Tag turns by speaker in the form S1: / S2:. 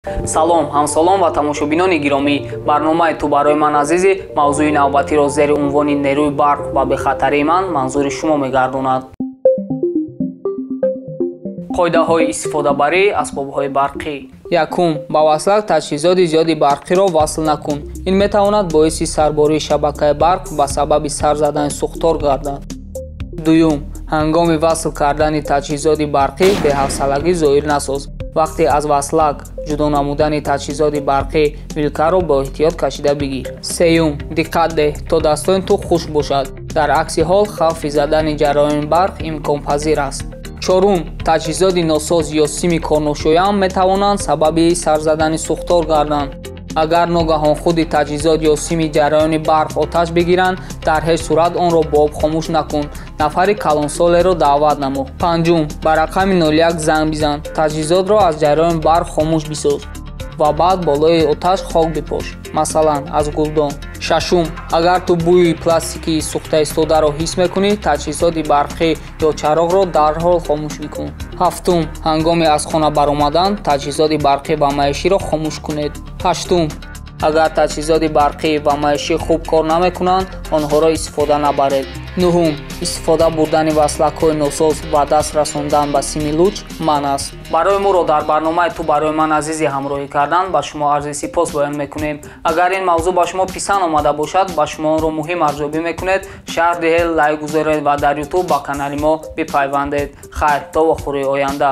S1: Салом, ҳамсолон ва тамошобинони гиромӣ. Барномаи «Ту барои ман азизӣ» мавзӯи навбатиро зери унвони «Нерӯи барқ ва бехатарии ман» манзури шумо мегардонад. Қоидаҳои истифодабарии асбобҳои барқӣ. Якум, ба васлак таҷҳизоти зиёди барқиро васл накун. Ин метавонад боиси сарбории шабакаи барқ ба сабаби сар задани сӯхтор гардад. Дуюм, ҳангоми васл кардани таҷҳизоти барқӣ беҳавсалагӣ зоҳир насоз. Вақте аз васлак ҷудо намудани таҷҳизоти барқӣ вилкаро бо эҳтиёт кашида бигир. Сеюм, диққат деҳ, то дастони ту хушк бошад. Дар акси ҳол хавфи задани ҷараёни барқ имконпазир аст. Чорум, таҷҳизоти носоз ё сими корношоям метавонанд сабаби сар задани сӯхтор гарданд. Агар ногаҳон худи таҷҳизот ё сими ҷараёни барқ оташ бигиранд, дар ҳеҷ сурат онро бо об хомӯш накун. Нафари калонсолеро даъват намо. Панҷум, ба рақами 01 занг бизан. Таҷҳизотро аз ҷараёни барқ хомӯш бисоз ва баъд болои оташ хок бипош, масалан, аз гулдон. Шашум, агар ту бӯи пластики сӯхтаистодаро ҳис мекунӣ, таҷҳизоти барқӣ ё чароғро дарҳол хомӯш бикун. Ҳафтум, ҳангоми аз хона баромадан таҷҳизоти барқӣ ва маиширо хомӯш кунед. Ҳаштум, агар таҷҳизоти барқӣ ва маишӣ хуб кор намекунанд, онҳоро истифода набаред. Нуҳум, истифода бурдани васлакҳои носоз ва даст расондан ба сими луч манъ аст. Барои моро дар барномаи «Ту барои ман азизӣ» ҳамроҳӣ кардан ба шумо арзи сипос баён мекунем. Агар ин мавзӯъ ба шумо писанд омада бошад, ба шумо онро муҳим арзёбӣ мекунед, шарҳ диҳед, лайк гузоред ва дар Ютуб ба канали мо бипайвандед. Хайр, то вохӯрии оянда.